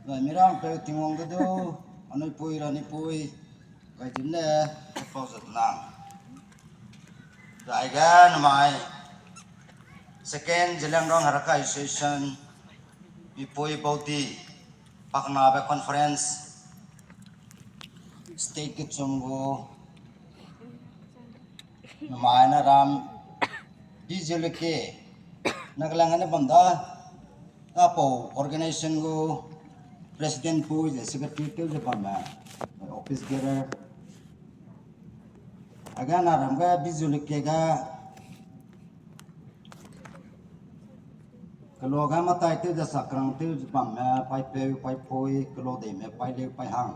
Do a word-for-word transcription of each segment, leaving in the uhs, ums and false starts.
Zai mirang peu Tingwang ge du, anui pui ra ni pui, gai dim le, pau zat nang. Zai ge namai, second Zeliangrong Heraka Association, mipui body, paknabe conference, state kechum gu, namai na ram, Biziu Leke, Nagaland ne bam da, apau organization gu president pui ze secretary tew ze bamme, office bearer. Aga na ram ga Biziu Leke ga, kelo ga matai tew ze sakrang tew ze bamme, paipeu, paipui, kelo deime, paileu, paihang.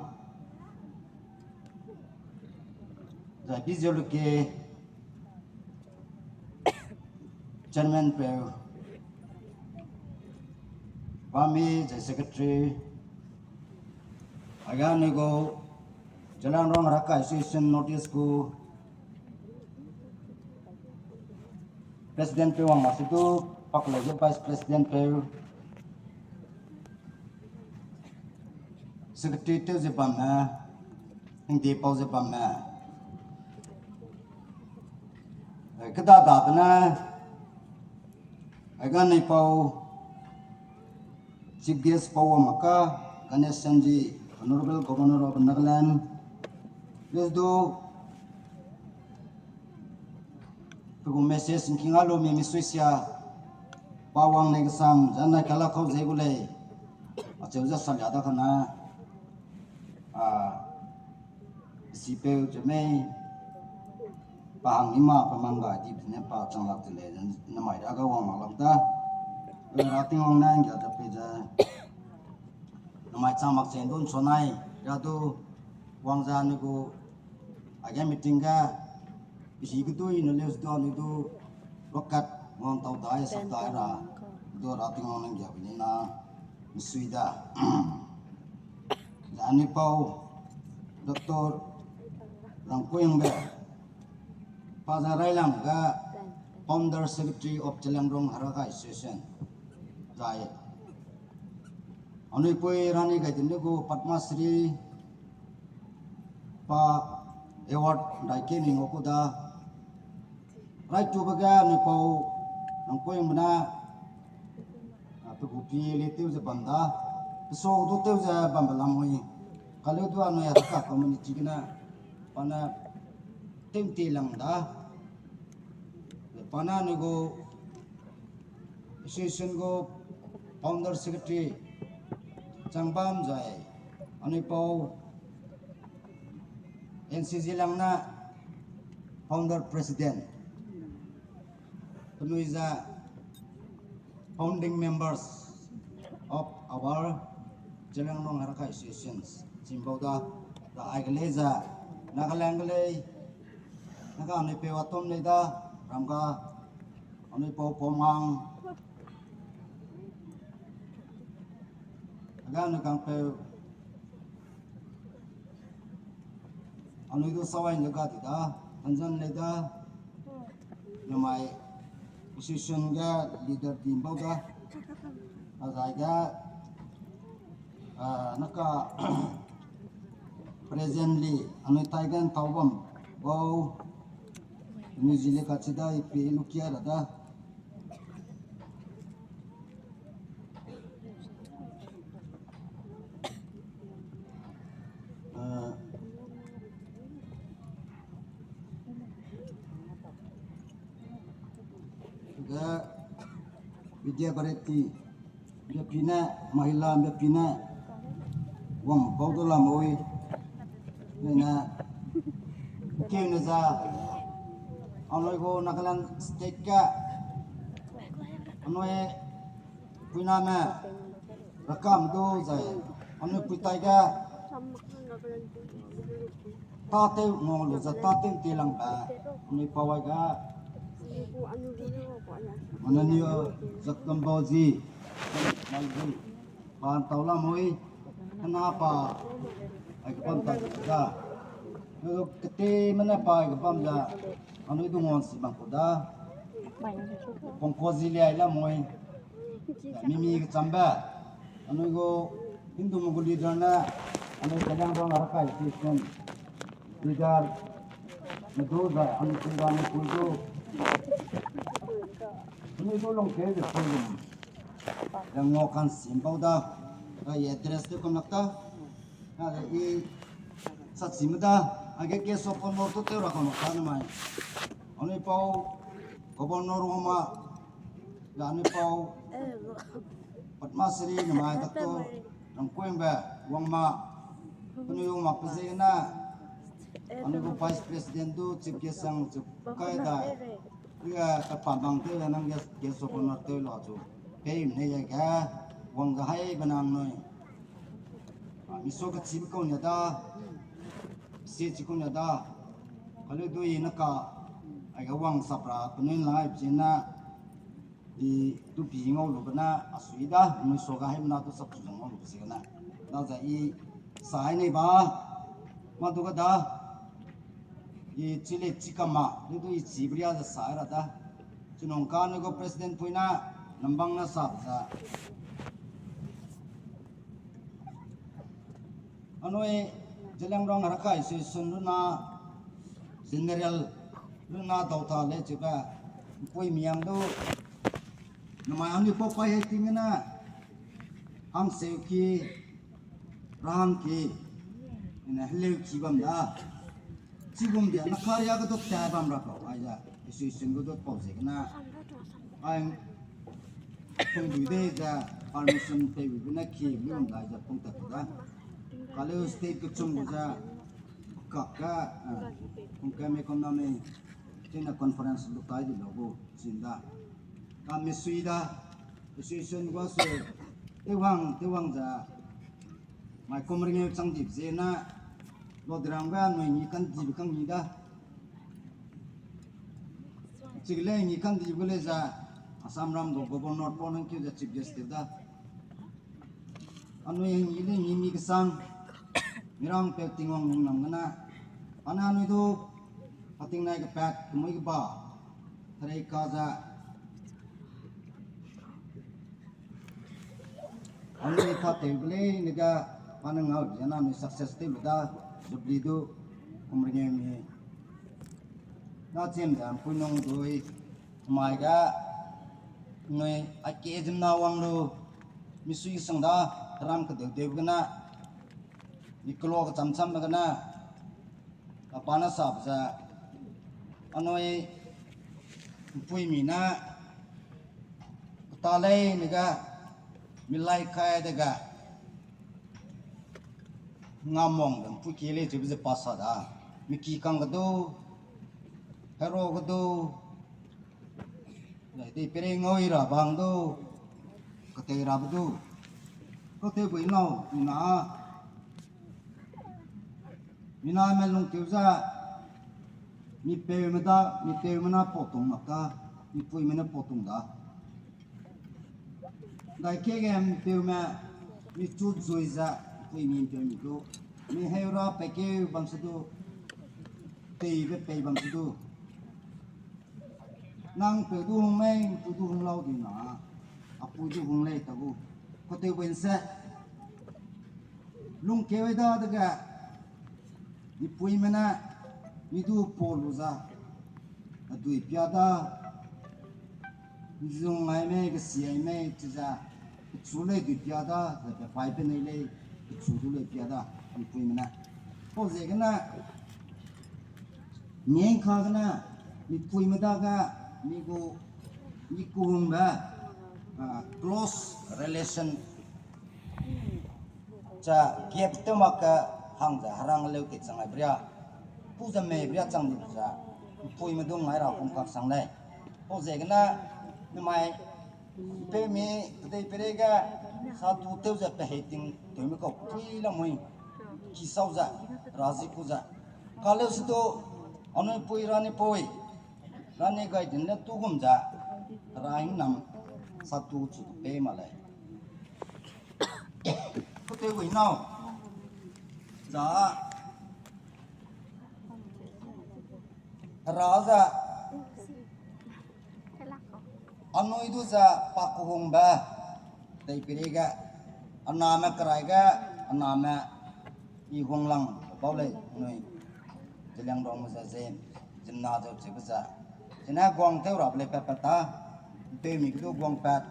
Zai Biziu Leke chairman peu, bami zai secretary, aga anui gu Zeliangrong Heraka Association North East gu president peu wang ma se du, pakleu ge vice president peu, secretary tew ze bamme, hingde pau ze bamme. Eh, keda da bene, ai ga nei pau, chief guest pau wang ma ka, Ganesh Shanji, Honorable Governor of Nagaland, le du, pe gu message ngking a lu mi misui sia, pa wang nei kesang, zan nai kala kau zei gu lei, acheu ze salia da kane, a, sipeu ze mei, pa hang ni ma pe mang ga di bene pa chang lak te lei, namai ra ga wang mak lam da. Ra Tingwang ne nggia da pe ze, namai chang mak chen dun so nai, ra du wang ze anui gu, age meeting ga, pesi kedui ne leus du anui du, rokat wang tau dai, sak dai ra, du Ra Tingwang ne nggia bene na, misui da. Zai anui pau, Doctor Rangkoyangbe, pa zai railang ga, Founder Secretary of Zeliangrong Heraka Association, zai anui pui rani gai dim ne gu Padma Shri, pa award dai ke ni ngau ku da, raitube ga anui pau Rangkoyangbe ne, a, pe gu pi le tew ze bam da, pe so du tew ze bambe lamui, kaleu du anui Heraka community gene, pa ne, tew nti lang da, pa ne anui gu association gu founder secretary, chang bam zai, anui pau, N C G lang ne founder president, penui ze founding members of our Zeliangrong Heraka Associations, chimbau da, da ai ge lei ze, Nagaland ge lei, Naga anui peu Atom lei da, ram ga, anui pau Pomang, aga anui kangpeu, anui du sawai ne ga di da, Tanzan lei da, namai association ga leader di bau da, azai ga, a, naka presently anui tai ga ntau bam bau, anui zi le kachida ipi lukia ra da. Ga Vidya Bharati, mbe pine, Mahila mbe pine, wang bau du lamui, ne, keu ne za, anui gu Nagaland State ga, anui puiname, rakam du zai, anui puitai ga, tatew ngau lu za tatew ti lang ba, anui pawai ga, mananiu Jagdambaji, Malji, pa ntau lamui, hena pa, ai kebam ta da. Kete mene pa ai kebam da, anui du ngon si bam ku da. Pongkoji le ai lamui, mimi kechambe, anui gu Hindu menggu leader ne, anui Zeliangrong Herakai Association leader, medu zai anui Tingwang ne pui du, anui du lungkeu ze pui lum, yang ngo kan sim bau da, ai address de kum lak ta, na de i sa chime da, age Guest of Honour tu tew ra kum lak ta namai. Anui pau Governor Roma, da anui pau Padma Shri namai Doctor Rangkuengbe Wangma, penui Wangma pe ziegene, anui gu Vice President du Chief Guest sang chu kai dai. Ia, ka pa bang tew nang Guest, Guest of Honour tew la chu. Pei mne ya ge, wang ga hai benang nui. A, mi so ka chi be kau nia da, si chi kau nia da. Ka lu dui na ka, ai ga wang sap ra, penui lai pe ziegene, i du pi ngau lu bena, a sui da, mi so ga hai mena du sap chu ngau lu pe ziegene. Da za i, sa hai nei ba, ma du ga da, i chi le chi kama, lu du i chi bria za sa ra da. Chinung ka anui gu President pui na, nambang na sap za. Anui Zeliangrong Herakai Association runa General runa dau ta le chibe mpui miang du namai anui pau pai hei ting gene hangseu ki, rahang ki, ine heleu ki bam da. Chigum dia na karia ge du ta bam ra kau, ai za association ge du pau ziegene. Ai, pung dui de ze permission pei bu ne ki lu ndai ze pung tat da. Kaleu state kechum gu ze kak ge, eh, pung kame economy, chine conference lu tai di lau gu, zin da. Ka misui da, association gu se, tewang, tewang ze, mai kum ringeu chang di ziegene, Lodrang ge anui ngi kan di be kang ngi da. Chigele ngi kan di be le za, Assam ram gu Governor pau nang keu ze Chief Guest tew da. Anui ngi le ngi mi kesang, mirang pe Tingwang ning nam gene. Ana anui du, pating nai kepat, kemui keba, herei ka ze. Anui ka tew be lei ne ga, pa ne ngau ze na anui success tew lu da, Jubilee du, kum ringeu mi. Na chim ze mpui nung dui, mai ga, nui, a ke zim na wang lu, misui sang da, ram kedeu deu gene, mi kelo kecham cham gene, Apa na sap ze, anui mpui mi ne, peta lei ne ga, mi lai kai de ga, nga mong de mpui ki lei chibe ze pa sa da, mi ki kang ge du, hero ge du, dei pere ngau i ra bang du, katei ra be du, katei bui nau, ina, Mina me lungkeu ze, mi peume da, mi peume na pau tung mak da, mi puime ne pau tung da. Dai kege mi peume, mi chu zui ze, pui mi peume du, mi heu ra pekeu bam se du, peibe pei bam se du. Nang peu du hung mei, pui du hung lau di na, a pui du hung lei ta gu. Katei bui nse, lungkeu da dege, mi puime ne, mi du pau lu za, a dui pia da, zung ai mei, kesi ai mei, chize, pechu lei dui pia da, ze pe pai pe nei lei, pechu du lei pia da, mi puime ne. Pau ziegene, Ngieng ka gene, mi puime dage, mi gu, mi kuhungbe, ah, close relation, cha gap tew mak ke hang ze herang leu tit chang ai bria, pu ze mei bria chang di ze, mi puime dung ngai ra kum kak sang lei. Pau ziegene, namai, Peumi, kedei pereige, sa tu tew ze pe hei ting tewme kau pui lamui, ki sau ze, razi ku ze. Kaleu se du, anui pui rani pui, rani gai din le tu gum ze, ra hingnam, sa tu chu pe ma lei. Ku tew gui nau, za, ra ze, anui du ze pa kuhungbe, tei pereige, Aname kerai ge, aname i guanglang bau lei, nui Zeliangrongme ze ze, ziemmena zeu chebe ze. Zene guang tew rabe lei pat pat ta, ’mpeumi ge du guang pat,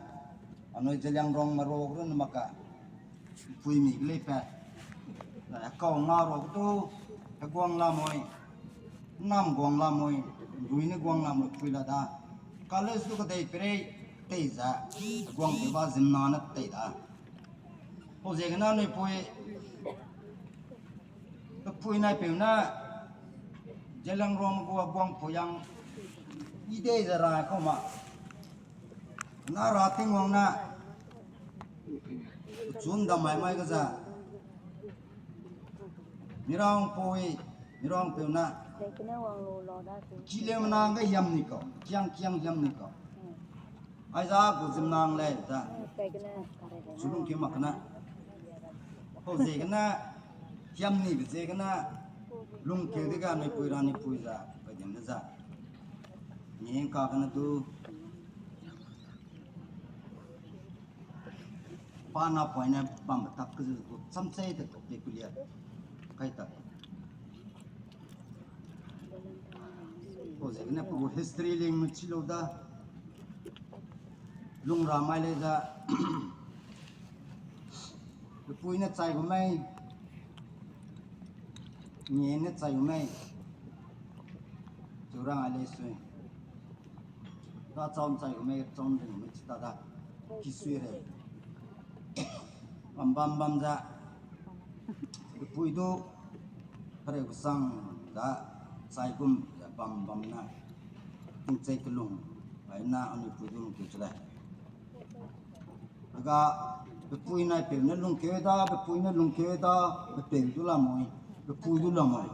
anui Zeliangrongme ro ge runne mak ka, ’mpuimi ge lei pat. Hekau nga ro ge du, heguang lamui, ’nnam guang lamui, ’nrui ne guang lamui pui la da. College du kedei perei tei ze, heguang tewba ziemmena ne tei da. Pau ziegene anui pui, pepui naipeu ne, Zeliangrongme gu heguang pui yang, i dei ze ra kau ma. Na Hera Tingwang ne, pechu ’ndamai mai ge ze, mirangpui, mirangpeu ne, ki leu mena ge hiam ni kau, kiang kiang hiam ni kau. Aiza gu ziemmena lei ze, chu lungkeu mak kene. Pau ziegene, hiam nibe ziegene, lungkeu dege anui pui ra ni pui ze, pe ding de ze. Ni ’ngka kene du, pa napoine bambe tak ke ze gu chamchei de kau pe kulia, kai tak. Pau ziegene pe gu history lingme chi lau da. Lung ra mai lei ze. Pepui ne chai gu mei. Ngie ne chai gu mei. Chu rang ai lei sui. Kachau ’nchai gu mei, chau ’nring gu mei chi ta da. Ki sui rei. Bam bam bam ze. Pepui du, hereu kesang da, chai gum ze bam bam na. Tingchei kelung, ai na anui pui du lungkeu chu lei. Aga, pepui naipeu ne lungkeu da, pepui ne lungkeu da, pepeu du lamui, pepui du lamui.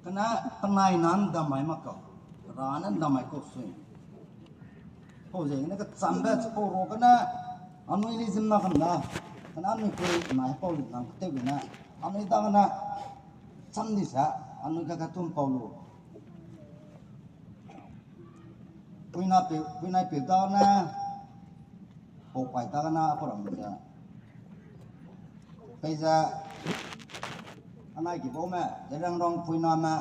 Kane penai na ’ndamai mak kau, Hera ne ’ndamai kau sui. Pau ziegene kechambe chipau ro gene, anui li ziemmena kam da, kane anui pui nai pau li nang ketew gene, anui dagene, cham di ze, anui kakatum pau lu. Puinapeu, puinaipeu dagene, pau pai dagene, apau ram ze. Peize, anai ki baume, Zeliangrong puiname,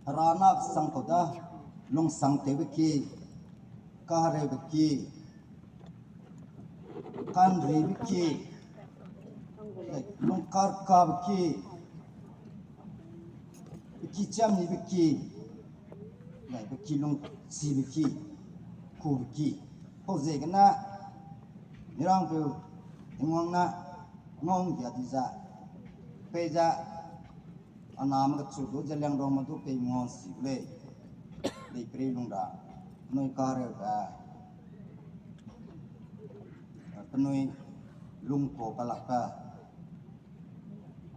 Hera na sang kau da, lungsangtewbe ki, kahereube ki, kanribe ki, lungkarkabe ki, pe ki chiamnibe ki, lei pe ki lungchibe ki, kube ki. Pau ziegene, mirangpeu, Tingwang ne, ngau ’nggia di ze, peize, aname kechu du Zeliangrongme du pei ngau ’nsi gu lei, lei perei lung ra, penui kahereube, penui lungkuabe lakbe,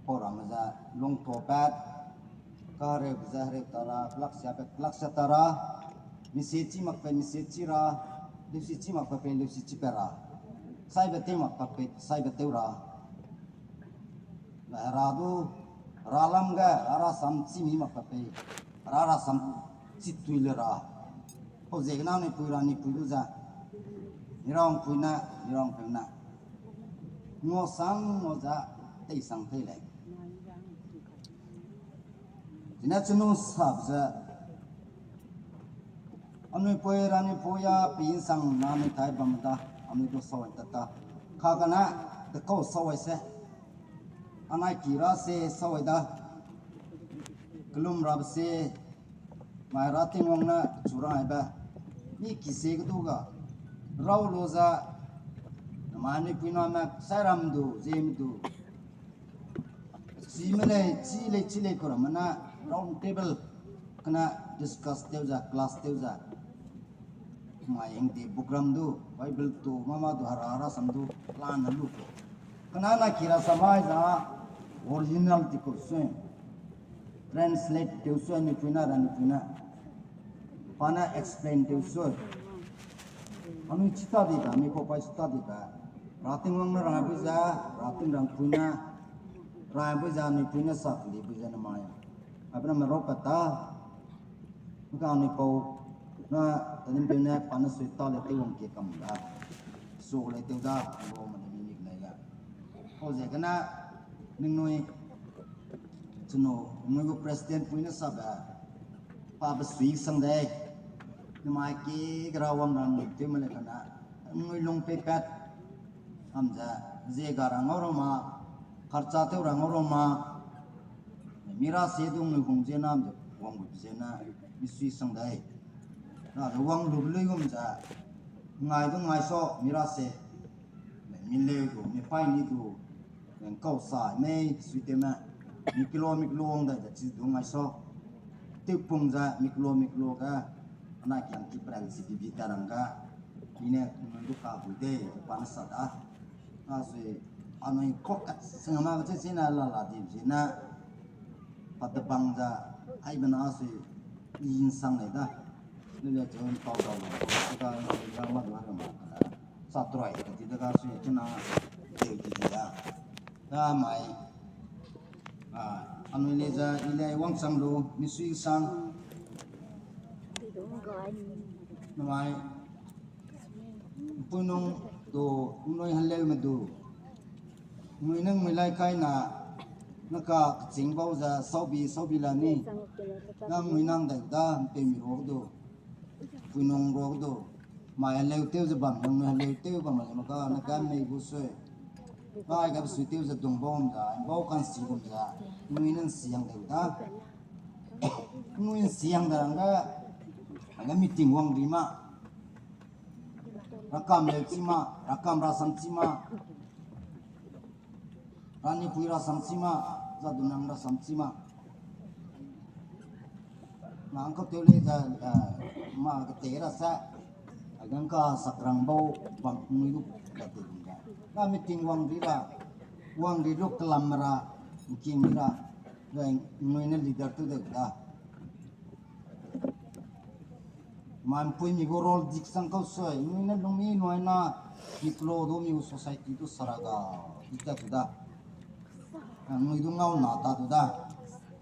pau ramme ze lungkuapat, kahereube ze hereu ta ra, kelaksia pe kelaksia ta ra, misi chi mak pe misi chi ra, leusi chi mak pe pe leusi chi pe ra, saibe tew mak pe pe saibe tew ra. Hera du, Hera lam ge, Hera rasam chî mi mak pe pe, Hera rasam chî tui le ra. Pau ziegene anui pui ra ni pui du ze, mirangpui ne, mirangpeu ne, ngua sang ngua ze, tei sang tei lei. Zine chunu sap ze, anui pui ra ni pui a pi ’nsang na anui tai bam da, anui du sawai tat ta. Kakane, dekau sawai se. Anai ki ra se sawai da. Kelum rabe se, mai Hera Tingwang ne chu rang aibe. Mi ki se kedu ga, rau lu ze, namai anui puiname, sairam du, ziemme du. Chime lei, chi lei, chi lei kuramme ne, round table, kane discuss tew ze, class tew ze. Mai hingde book ram du, Bible tu, mama du, Hera rasam du, plan ne lu ku. Kane na ki rasam ai za, original ti ku sui. Translate tew sui, anui puina ra, anui puina. Pa ne explain tew sui. Anui chi ta dibe, anui pau pai chi ta dibe. Hera Tingwang ne rang aibe ze, Hera Ting rang puina. Rang aibe ze, anui puina sa kelibe ze namai. Abe na merau pat ta. Mika anui pau, na, tanimpeu ne, pa ne sui ta le tew wang kie kam da. Zu lei tew da, bo mane mi nik lei ga. Kau ze gene, ningnui, chunu, ningnui gu president pui ne sabe, pa be sui sang dei. Nimai ki gra wang rang tew me le kana, ningnui lung pei pat. Am ze, ze ga rang au rau ma, kharcha tew rang au rau ma. Mi ra se dung lu hung ze nam ze, wang gu ze na, mi sui sang dei. Na ze wang lu lui gum ze, ngai du ngai so, mi ra se. Mi leu du, mi pai ni du, ngkau sa, mei, sui te me. Mi kilo, mi kilo wang dai ze chi du ngai so. Tew pung ze, mi kilo, mi kilo ga, ana kiang ki pran si bibi ta rang ga. Mi ne, mi du ka bu dei, pa ne sa da. A sui, anui kokat sing ma ga che sina la la di zina. Pat te bang za, ai bena sui, i insang lei da. Lele che un pau dau lei. Ka ga ma ga ma. Sa troi ka ti da ga sui chuna. Te ti da. Da mai. A, anui le za, i le wang sang lu, mi sui sang. Namai. Pui nung du, nui heleu me du. Nui nang nui lai kai na, na ka keching bau za, saubi, saubi la ni. Nang nui nang dai da, mpe mi rok du. Pui nung rok du. Mai heleu tew ze bam, nang nui heleu tew bam, ma ka, na ka mei gu sui. Kai ka sui tew ze dung bau za, bau kan si gum za. Nui nang siang dai da. Nui siang da rang ga, rang ga meeting wang di ma. Rakam leu chi ma, rakam rasam chi ma. Rani pui rasam chi ma, za du nang rasam chi ma. Nang ko tew le za, eh, ma ke te ra sa. Agang ka sak rang bau bang nui lu ka te ding ga. Ka meeting wang di ra, wang di lu kelam ra, meeting di ra. Nui ne leader tu de da. Mai mpui mi gu role dik sang kau sui, nui ne lung mi nui na, mi klo du mi gu society du saraga, ita tu da. Ah, nui du ngau na ta tu da.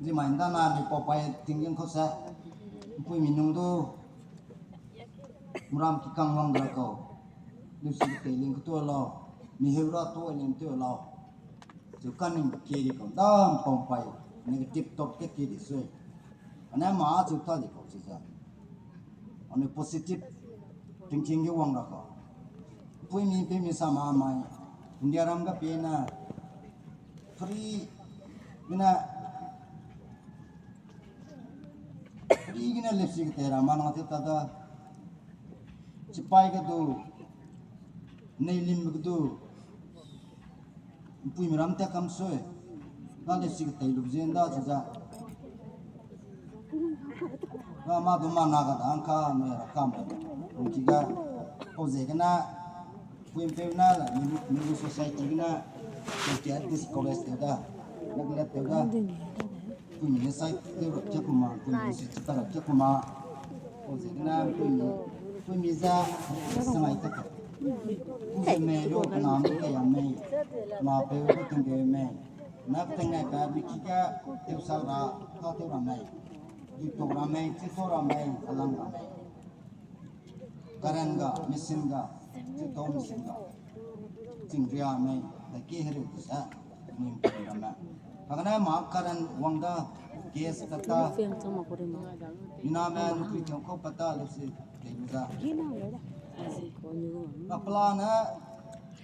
Zi mai nda na mi pau pai ting gen kau se, mpui mi nung du, mram ki kang wang da kau. Lu si ke te ling ke tu lau, mi heu ra tu ling tu lau. Chu kaning ke di kau, dam pau pai, negative thought ke ke di sui. Ane ma chu ta di kau chi za. Ane positive thinking ge wang ra kau. Pui mi, pui mi sa ma mai. India ram ga pe na. Free, gina, free gina lipstick te ra ma na te ta da. Chipai ga du. Nei lim ga du. Mpui mi ram te kam sui. Ga lipstick tei lu zen da chi za. Ga ma du ma na ga da ang ka me ra kam. Ong ki ga. Pau ze gana. Pui mpeu na la, mi, mi society gana. Pui kia discourage te da. Neglect te da. Pui mi sai te ro kia kuma, pui mi si ta ro kia kuma. Pau ze gana pui mi, pui mi za, sangai ta ka. Pui ze me ro kana mi ke ya me. Ma pe ro ting ge me. Nak teng ngai ka mi ki ka teu sa ra, ka teu ra me. Di to ra me, chi to ra me, alang ra me. Current ga, machine ga, chi to machine ga. Ching ria me, da ki heri sa, ni pui ra me. Hagana ma current wang da, gas ka ta. Ina me nukri chong ko pata le si, te lu da. Ka pla na,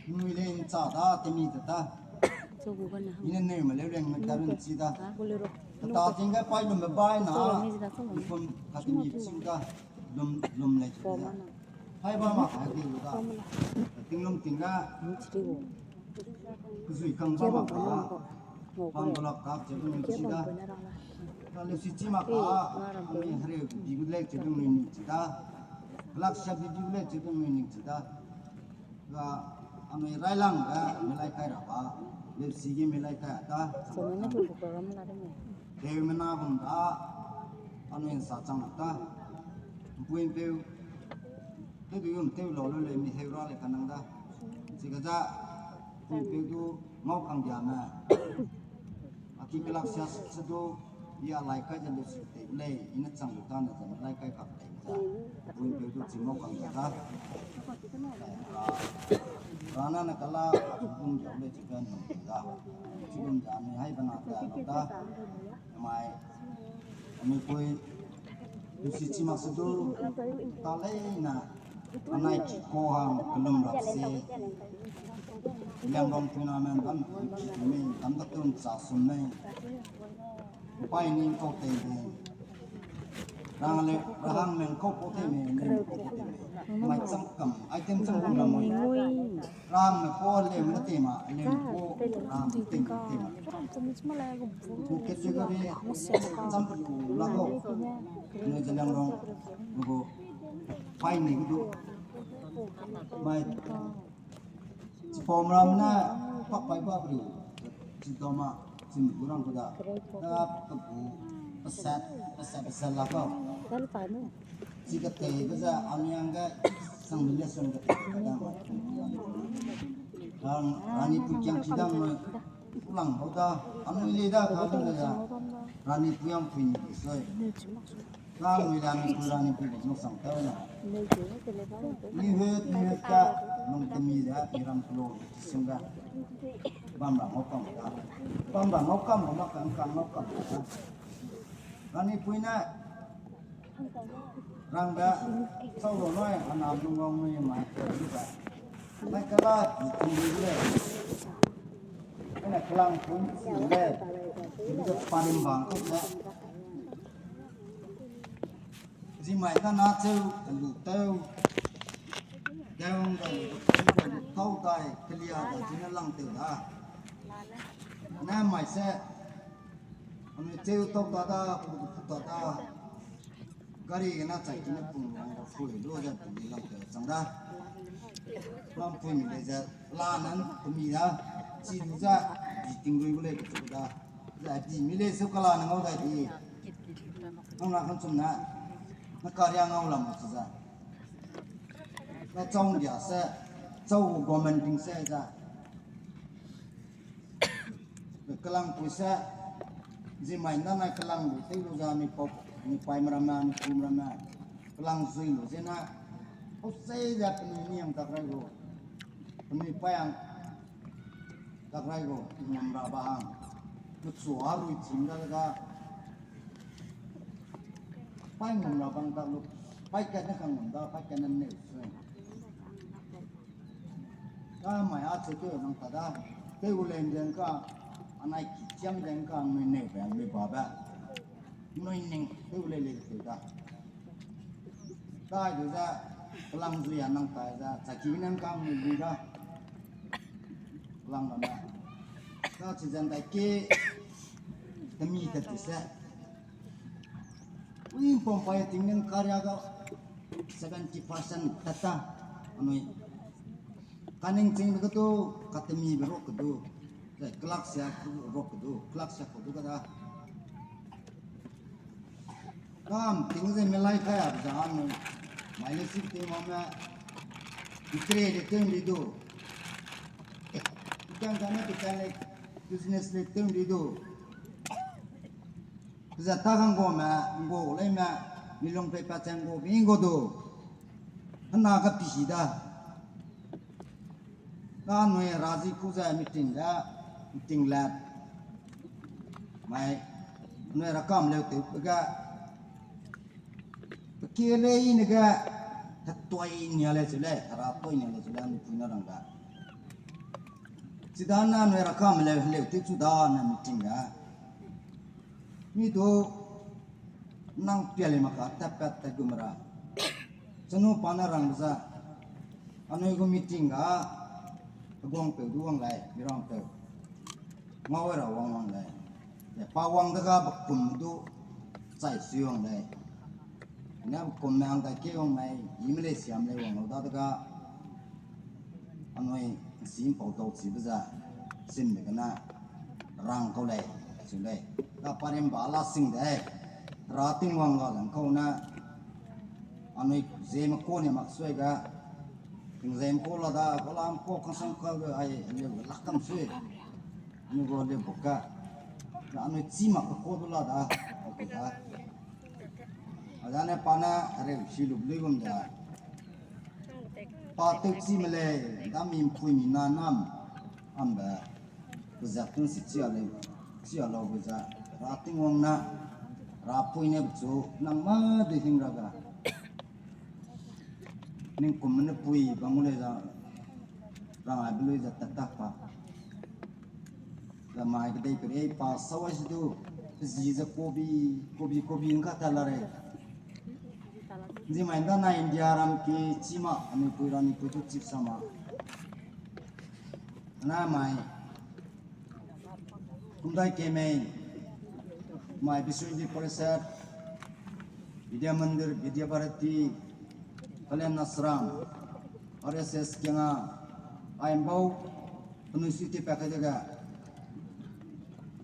nui le ncha da, te mi ta ta. Ina ne me le le ngai ta run chi da. Ka ta ting ga pai lu me bai na. Kum ka te mi chi da. Lum, lum le chi da. Hai ba ma ka di lu da. Ting lum ting ga. Zui kang ba ma ka. Pang ba la ka che lu chi da. Ka le si chi ma ka. Ami hare di gu le che lu ni chi da. Lak sa di gu le che lu ni chi da. Ga anui railang ga milai kai ra ba, lipsi ge milai kai ta. Deu mena gum da, anui nsa chang ta. Mpui mpeu, teu du yum teu lau lu le mi heu ra le kanang da. Chi ga za, mpui mpeu du ngau kang dia me. Aki kelak sia se du, i a lai kai ze lipsi tei le, i ne chang du ta ne ze milai kai kak tei. Bui peu du chingau kang da. Rana ne kala, bum ja le chi ben nang da. Chi bum ja ni hai bana ta da. Mai, anui pui, du si chi mak se du, ta lei na, anai chi ko hang kelum rak se. Liangrong pui na men dam, chi mei, dam da tun cha sum mei. Pai ni kau tei de. Rang le, rahang men kau po tei mei, men kau po tei mei. Mai cham kam, item cham kam na moi. Rang me po lem na tei ma, lem po rang tei ma, tei ma. Gu category cham pe lu la go. Ne ze Liangrong, gu pai ni gu du. Mai chipau ram na pak pai ba bri. Chidama, chim gu rang gu da. Na pe gu, peset, peset, peset la go. Chi ka tei be ze, aniang ga, sang le sang ga tei ka da ma. Rang, rani pu kiang chi dang ma. Lang hau da, anui le da, ka da da. Rani pu yang pui ni soi. Ka anui rani pu, rani pu ni sang ta na. Ni he, ni he ka, nung temi da, ni ram kulo, sing da. Bam ra ngau kam da. Bam ra ngau kam, ma kan kan ngau kam da. Rani pui na. Rang da, sau ro noi, ana lung wang noi mai, mai kala, ni tung le. Ana kelang pun si le. Ni da parim bang ko le. Zi mai ta na cheu, lu teu. Dang da, tau dai, kelia da, zi na lang teu da. Na mai se, ame cheu tau da da, ku ku da da. Gari gena chai kine pung wang ga pui lu ze pung di lam te chang da. Lam pui mi le ze la nan pumi da. Chi du ze di ting rui gu le ku da. Ze di mi le su kala na ngau da di. Nang na kan chum na. Na karia ngau lam chu za. Na chau ndia se, chau government ting se za. Kelang pui se, zi mai na na kelang pui tei lu za mi pau, mi pai mera ma, mi pu mera ma. Kelang zui lu ze na, pau sei ze penui ni ang tak rai gu. Penui pai ang tak rai gu, ngam ra ba hang. Mechu a rui chim da ga. Pai ngam ra bang tak lu, pai kat na kang ngam da, pai kat na ne se. Ka mai a che teu nang ta da, teu gu leng deng ka, anai ki chiam deng ka, nui neu be, nui ba be. Nui ning teu le le teu da. Dai du za, kelang zui a nang tai za, chaki nang kang nui zui da. Kelang la na. Ka chi zan dai ke, temi ta ti se. Ui, pom pai ting nang karia ga seventy percent tata, anui. Kaning ching be kedu, katemi be rok kedu. Ze, kelak sia rok kedu, kelak sia kedu kada. Kam ting ze melai kai a za anui. Mai le sik ting ma me. Ikre de ting di du. Ikang kane ke channel business le ting di du. Za ta kang go me, go lei me, mi lung pe pa chang go, bi go du. Hana ka pi si da. Ka nui razi ku za meeting da, meeting la. Mai, nui ra kam leu teu ga. Pekele i ne ga, ta toi nia le chu le, ta ra toi nia le chu le, mi pui na rang ga. Chida na nui ra kam leu, leu teu chu da na meeting ga. Mi du nang pia le maka tat pat tat gu mera. Chanu pa na rang za. Anui gu meeting ga. Aguang peu du wang lai, mi rang peu. Ngau ra wang wang lai. Ya pa wang da ga bakum du chai sui wang lai. Na bakum me ang da ke wang lai, i me le siam le wang lau da da ga. Anui sim pau tau chi be za, sim de gana rang kau lei, sing lei. Ka parim ba la sing de, ra Tingwang ga lang kau na, anui zeme ko ne mak sui ga, ting zeme ko la da, ko lam ko kan sang ka ga ai, leu la kam sui. Anui go leu bu ka, na anui chi mak ko du la da, ko da. Zane pa ne hereu si lu lui gum da. Pa tewchi me lei, da mi mpui mi na nam, ambe, pezat tun si chia lei, chia lau be za, ra Tingwang na, ra pui ne bechu, nang ma de hing ra ga. Ning kum ne pui bam gu lei za, rang ai be lui za tat tak pa. Za mai kedei pere pa sawai si du, pezi ze kobi, kobi, kobi ngka ta la rei. Zi mai nda na India ram ki chi ma, anui pui ra ni pui du chi sa ma. Na mai, kumdai kemei, mai Biswangdi Parishad, Vidya Mandir, Vidya Bharati, Kalyan Ashram, R S S kianga, aimbau, penui si ti pa kai dege,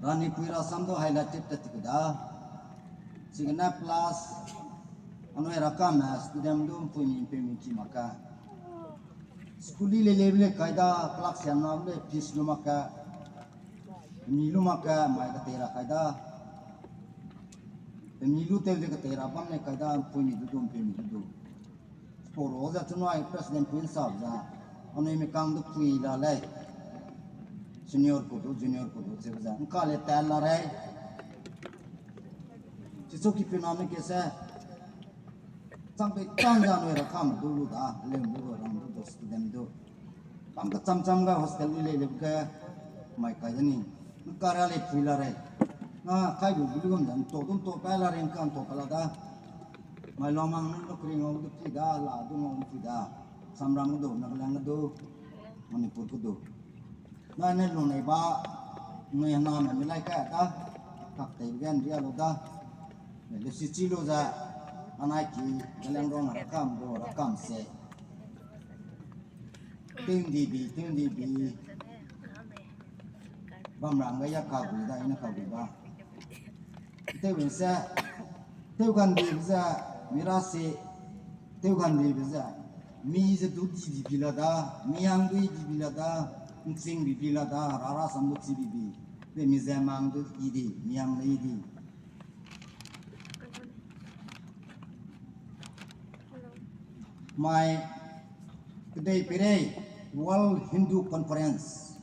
Rani pui ra sam du highlighted ta ti ku da. Chigene plus, anui ra kam, student du mpui mi mpeu mi ki mak ka. School i le le le kai da, class sian na le fees lu mak ka. Mi lu mak ka, mai ketei ra kai da. Mi lu tew ze ketei ra bam ne kai da, mpui mi du du, mpeu mi du du. Poro ze chunai president pui nsa ze, anui mi kang du pui la lei. Senior ku du, junior ku du, cheu ze. Nka le tat la rei. Chichu ki pina ne ke se. Chang pe chang ze anui ra kam du lu da, lem du du, rang du du, student du. Bam ka cham cham ga hostel i lei lei ke mai kai da ni. Nka ra le pui la rei. Na kai bu bu lu gum dan to dum to pa la rei nka to pa la da. Mai lomang nang du kring ngau du pui da, la du ngau pui da. Samram du, Nagaland du, Manipur ku du. Na ne lung nei ba, nui na me mi lai ka da, kak tei gen ria lu da. Le si chi lu za, anai ki, Zeliangrong ra kam du, ra kam se. Ting di bi, ting di bi. Bam rang ga ya ka gui da, i ne ka gui ba. Tew win se, tew gan di be ze, mi ra se, tew gan di be ze, mi ze du di di bi la da, mi hang du i di bi la da, nching bi bi la da, ra ra sam du chi bi bi. Be mi ze mang du i di, mi hang le i di. Mai kedei perei World Hindu Conference.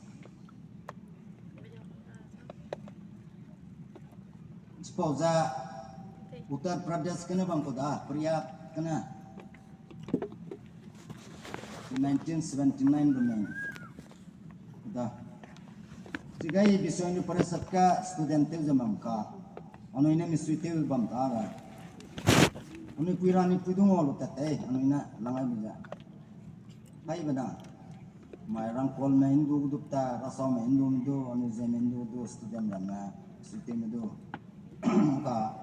Chipau za Uttar Pradesh kene bam ku da, Prayag kene. Nineteen seventy nine rumen. Da. Chigai Biswangdi Parishad ka student tew ze bam ka. Anui ne misui tew bam ta ga. Anui pui ra ni pui du ngau lu tat te, anui ne langai bi ze. Hai be na. Mai Rangkhol me Hindu du ta, Rasau me Hindu du, anui Zeme Hindu du, student ramme, student me du. Ka,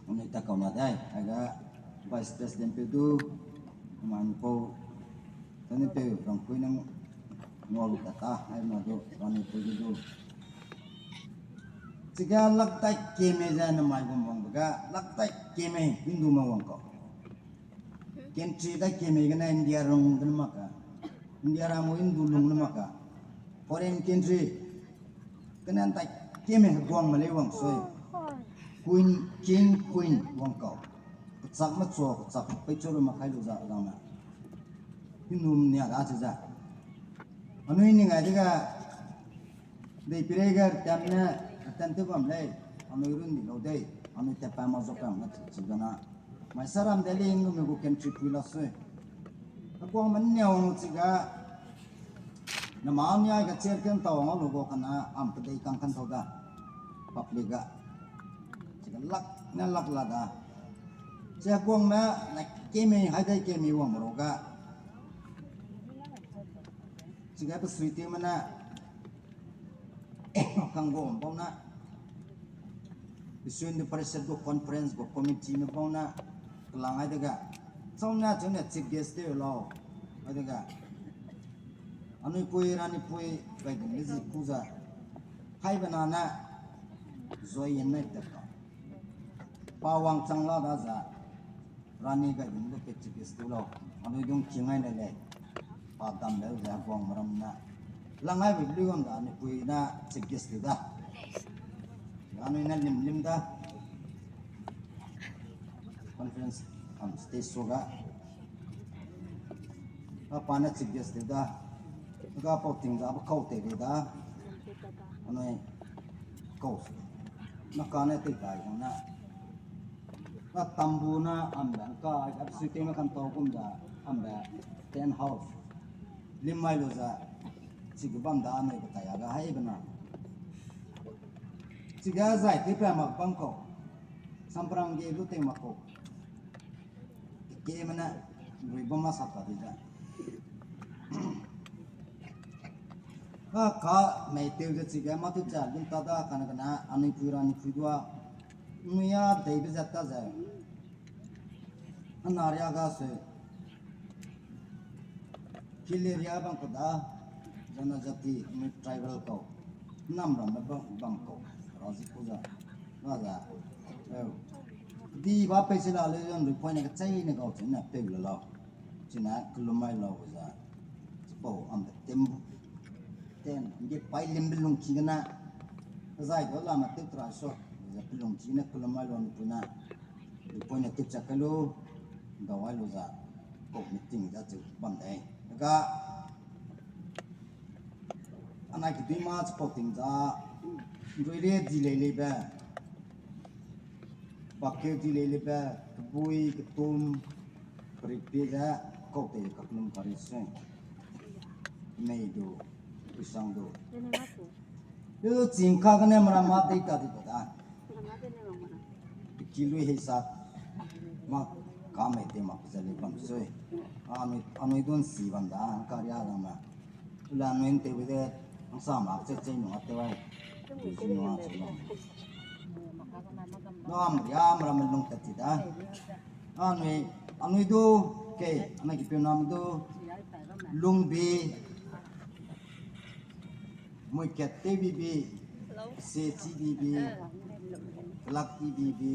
anui ta kau na dai, aga vice president pe du, man pau, tani pe Rangkhui nang ngau lu ta ta, ai ma du, rani pe du du. Chiga lak tai keme ze na mai gum wang be ga, lak tai keme Hindu me wang kau. Country dai keme gene India rung gene mak ka. India ra mo Hindu lung ne mak ka. Foreign country. Kene dai keme heguang me lei wang sui. Queen, king, queen wang kau. Kechak me chua, kechak pei chua lu mak kai lu za, za me. Hindu nia da chi za. Anui ni ngai de ga, dei pire ga tem ne, tem te bam lei. Anui run di lau dei. Anui te pa ma zo pang na chi, chi gana. Mai saram de le Hindu me gu country pui la sui. Heguang me nia wang lu chi ga, na ma nia ga chair ken tau wang lu gu kana, am pe dei kang kan tau da. Public ga. Chi ga lak ne lak la da. Chi heguang me na keme, hai dai keme wang ro ga. Chi ga pe sui te me na. Kang gu bau na, Biswangdi Parishad gu conference gu committee me bau na, kelang ai de ga. Chau na, chau na chief guest te lau. Ai de ga. Anui pui, rani pui, gai de me zi ku za. Hai be na na, zoi yen nai te ka. Pa wang chang la da za. Rani gai ding lu pe chief guest tu lau. Anui dung ki ngai le lei. Pa dam leu ze heguang meram na. Langai be lu wang da anui pui na chief guest tu da. Anui na lim lim da. Conference am stage show ga, a pa ne chief guest de da, ga pau ting za ba kau te de da, anui kau na ka ne tei tai na, na tambu na ambe ka, a sui te na kan tau kum da, ambe tent house lim mai lu za, chi gu bam da anui ka tai a ga hai be na. Chige zai te pe mak bam kau, samprang ge lu te mak kau. Kemene, lui bam ma sak ka di ze. Ka ka mei teu ze chige ma teu ze lung ta da kane kane anui pui ra ni pui dua. Nui a dei be zat ta ze. Ana ria ga se. Hill area bam kau da, janajati, mi tribal kau, nam ram bam, bam kau, razi ku za, na za, eu, di ba pei se la le zan rui point ne kachai ne kau chine peu le lau, chine kelum mai lau za, chipau am de tem, ten, nge pai lim be lung ki gene, zai do la ma teu tra so, za pe lung ki gene kelum mai lau ni pu na. Point ne tip chak kai lu, dau ai lu za, kau meeting za chu bam dei. Ga, anai kedui ma chipau ting za, nrui le di lei lei be, bakke di lei lei be, kebui, ketum, keri pie ze, kau tei kakelum kari se. Mei du, pisang du. Lu ching ka gene mera ma dei ta di ba da. Ki lui hei sa. Ma ka mei te ma pizali bam sui. Anui, anui dun si bam da, ka ria da ma. Ula anui te bi de, ang sa ma che che nua te wai. Te ji nua che nua. Dam ria mera me lung ta ti da. Anui, anui du, ke, anai ki pe nam du, lung bi, Mui kat te bibi, se chi bibi, lak ti bibi,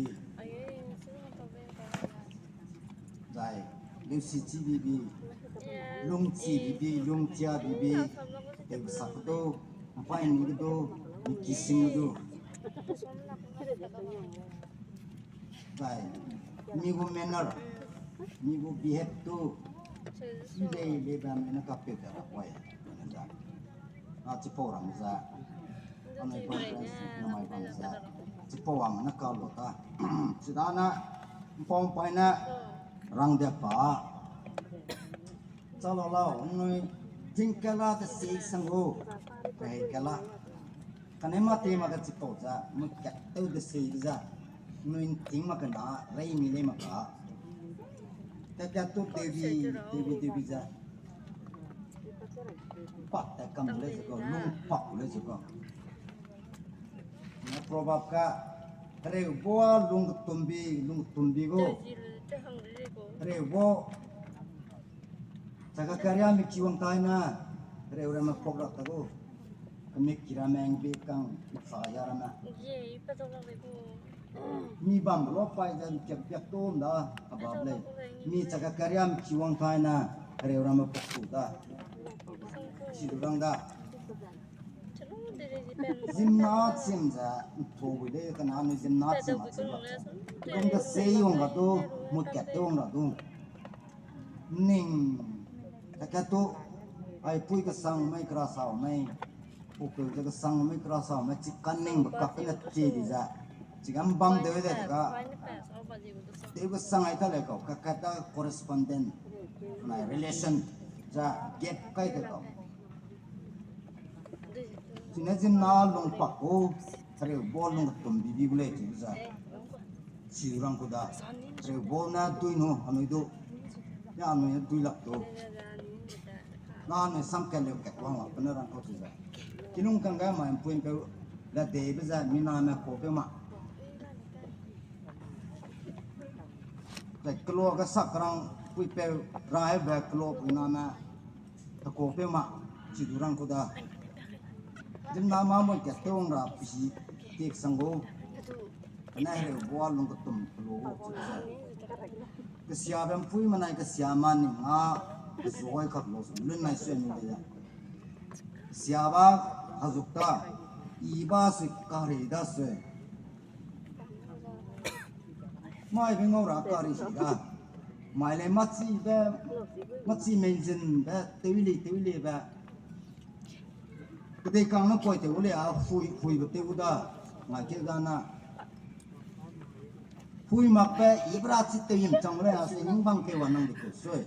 zai, liu si chi bibi, lung chi bibi, lung chia bibi, te sak du, mpai ni du, mi ki sing du. Zai, mi gu manner, mi gu behave tu, i lei lei bam ne ka pe ka ra poi, ne za. A chipau ram za. Anui conference na mai bam za. Chipau am na ka lo ta. Chidana, mpau mpai na, rang de pa. Chalo lau, nui, ting kela te sei sang gu, pei kela. Kane ma te ma ka chipau za, nui kat teu de sei za, nui ting ma kena, rei mi le ma ka. Te kat tu te bi, te bi, te bi za. Pak te kam le ze ko, lung pak le ze ko. Na proverb ka, reu bo lung tumbi, lung tumbi go. Reu bo, Chaka karia mi kiwang tai na, reu rame pok rak ta gu. Kami kira meng bi kang sa ya rame. Mi bam lo pai zan piak piak tu nda, abab le. Mi chaka karia mi kiwang tai na, reu rame pok tu da. Si du rang da. Zimna chim ze, ntho wi de kana ni zimna chim a chim a. Dong da se yong ra du, mut kat te wang ra du. Ning, ka kat tu, ai pui ka sang mai kra sau mai, pu pui ka sang mai kra sau mai, chi kan ning ba kak na ti di za, chi kan bam de de ka, te ka sang ai ta le kau, ka kat ta correspondent, na relation, za gap kai de kau. Chine zimna lung pak gu, reu bo lung tum bibi gu lei chi za. Chi rang ku da. Reu bo na dui nu, anui du. Ya anui dui lak du. Na anui sam kat leu kat wang lak, pe na rang kau chi za. Kinung kang ga mai mpui mpeu, la de be za, mi na me ko pe ma. Zai kelo ga sak rang pui peu, rai be kelo pui na me. Tako pe ma, chi du rang ku da. Zimna ma moi kat te wang ra pisi tik sang gu. Kane hereu bo a lung ka tum kelo gu. Kasia bam pui ma nai kasia ma ning a, kazoi kak lo su, lun nai sui mi de. Kasia ba, hazuk ta, i ba sui, kari da sui. Mai be ngau ra kari si da. Mai le machi be, machi menzin be, tewli, tewli be. Kedei kang ne koi tew le a, hui, hui be tew da. Ngai ke da na. Hui mak be, i bra chi tew yim chang le a, se ning bang ke wa nang de ku sui.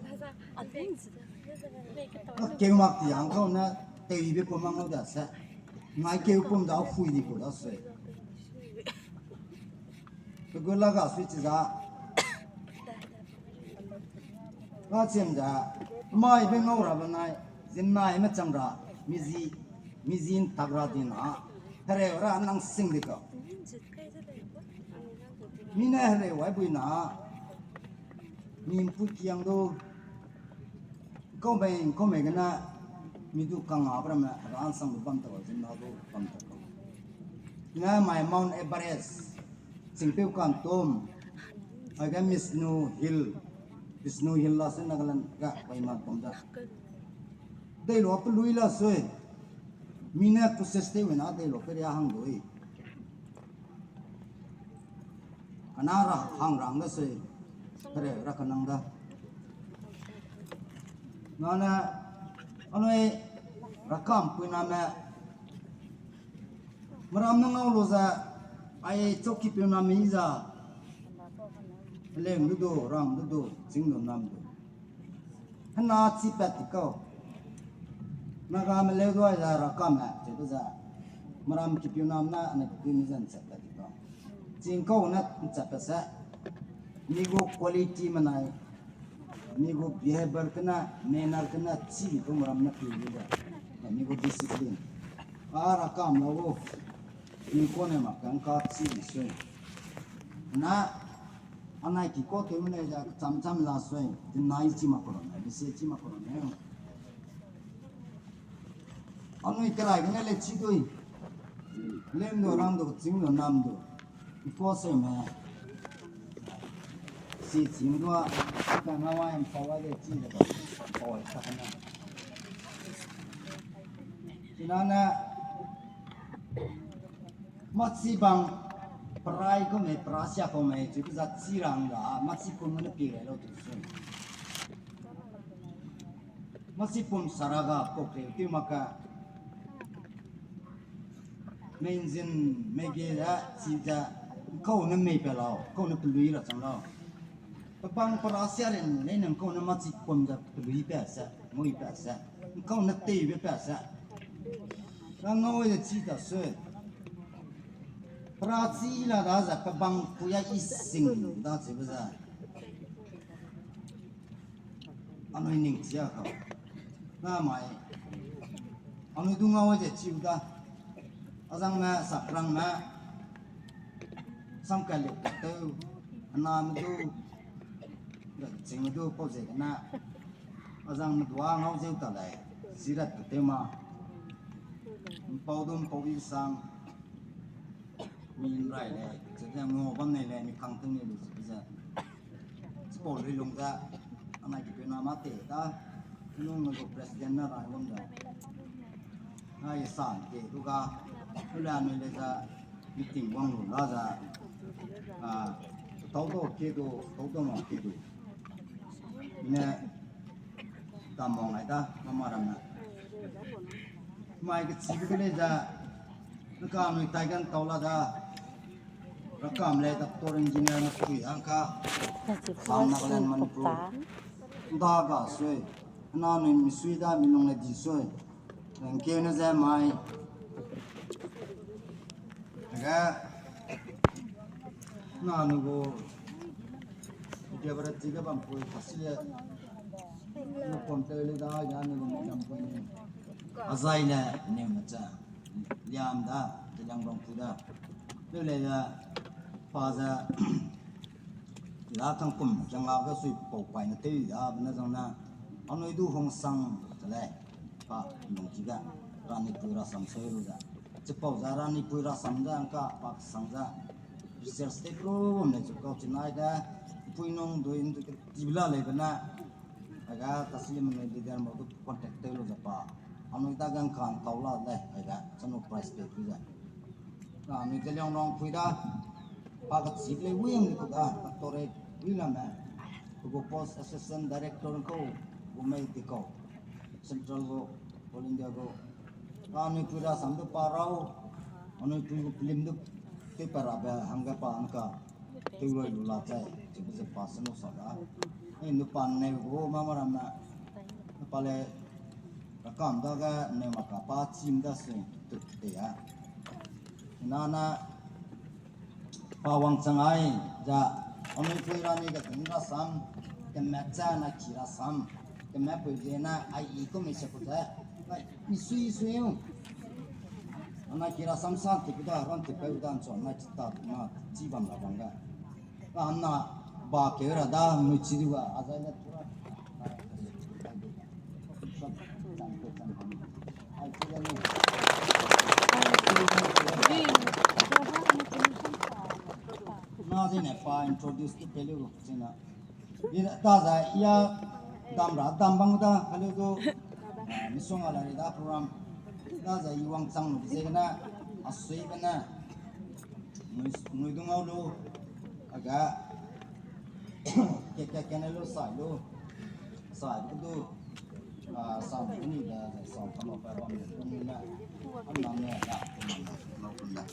Keu mak ti ang kau na, tew i be pum mang da se. Ngai keu pum da hui di ku da sui. Pe gu la ga sui chi za. Ka chim za, mai be ngau ra benai, zin nai me chang ra, mizi, mizi ntak ra di na, hereu ra nang sing di kau. Mi ne hereu wai bui na, mi mpui kiang du, kau mei, kau mei gene, mi du kang a bra me, ra nsang du bam ta, zin na du bam ta. Ina mai Mount Everest, Chingpeu Kantum, aige Misnu Hill, Misnu Hill la sui Nagaland ga Kohima bam da. Dei lo pelui la sui. Mi ne ku seste wena dei lo peria hang dui. Ana ra hang rang da sui. Pere ra kanang da. Nane, anui rakam puiname, meram ne ngau lu ze, ai chokipeu na mei za, leng du du, rang du du, ching du nam du. Hena chi pat ti kau. Nagame leu du ai za rakam ne, che du za. Meram kipeu nam na, ane kipeu ni zan chat pat ti kau. Ching kau ne chat pat se. Mi gu quality menai. Mi gu behavior kena, manner kena, chi di gu meram ne pui di da. Mi gu discipline. A rakam lau gu. Tingkone mak kang ka chi di sui. Na, anai ki ko tew ne ja cham cham la sui. Dinai chi mak koro ne, bise chi mak koro ne. Anui kerai gene le chi dui. Lem du, rang du, ching du, nam du. Iko se me. Si ching du a, ka na wa em pa wa de chi de ba. Pa wa ta na. Chinane, machi bang, perai ko me, perasia ko me, chi za chi rang ga, machi pum ne pi rai lo tu sui. Machi pum saraga kokre ti maka. Menzin mege da chi da kau ne mei pe lau, kau ne pelui ra chang lau. Pepang perasia ren ne nang kau ne machi pum da pelui pe se, mui pe se. Kau ne tei be pe se. Ka ngau de chi ta se. Perachi la da za pebang puya i sing da chi be za. Anui ning chia kau. Na mai. Anui du ngau de chiu da. Azang me, sakrang me. Samkai le teu. Ana me du. Ching me du pau ze na. Azang me du a ngau zeu ta lai. Sirat teu ma. Mpau du mpau i sang. Mi nrai le, zene ngo bam nei le, mi kang teng nei lu ze ze. Chipau lui lung ze, anai ki pena ma te ta, nung ngu president na rai bam ze. Ai san ke du ga, tu la nui le ze, meeting wang lu la ze. Ah, tau do ke du, tau do ma ke du. Ne, ta mong ai da, mama ram na. Mai ke chi ke le da, nka nui tai gan tau la da. Rakam le doctor engineer na sui hang ka. Assam, Nagaland, Manipur. Da ga sui. Na nui mi sui da mi nung le di sui. Nang ke na ze mai. Ga, na nu gu, dia bara tiga bam pui, kasi le, nu pon te le da, ya nu gu me dam pui ni. Azai le, ne ma cha, liam da, te lang bam pui da. Lu le da, pa za, la kang kum, jang la ga sui pau pai na te da, bena zang na, anui du hong sang, te le, pa, nung tiga, rani pui ra sam sui lu da. Chipau za rani pui rasam za ngka pak sang za research te kru ne chu kau chinai da pui nung dui ndu ke tibla le bena. Aga tasli mene leader mo du contact te lu za pa. Anui da gang kan tau la le aga chanu price pe pui za. Na anui te liang rong pui da. pa kechî lei wang di ku da, doctorate wi lame. Pe gu post assistant director kau, gu mei di kau. Central gu, All India gu. Anui pui rasam du pa rau, anui pui gu film du tei pa rabe hangge pa nka. Tei roi lu la zai, chibe ze pa senu sa da. Ni nu pa ne gu mama ramme. Pa le, rakam dage ne maka pa chim da se tu te ya. Nana, pa wangchang ai, za, anui pui rani ge ting rasam, keme cha na ki rasam, keme pui ze na ai i ku mi se ku ze, ai, mi sui sui u. Ana ki rasam sa ti ku da, ran ti pe u dan so, na chi ta, na chi bam ra bang ga. Ka na ba ke ra da, mi chi du ga, a zai le tu ra. Na zene pa introduce ke pelu zena. Bi ta za ya dam ra dam bang da kalu du, ah, misong ala ri da program. Ta za i wangchang lu zena, a sui bena. Nui, nui dung au lu, aga, ke, ke, kene lu sai lu, sai lu du, ah, sam ni da, sam kama pa bam ni na, am nam ne da, lo kun da.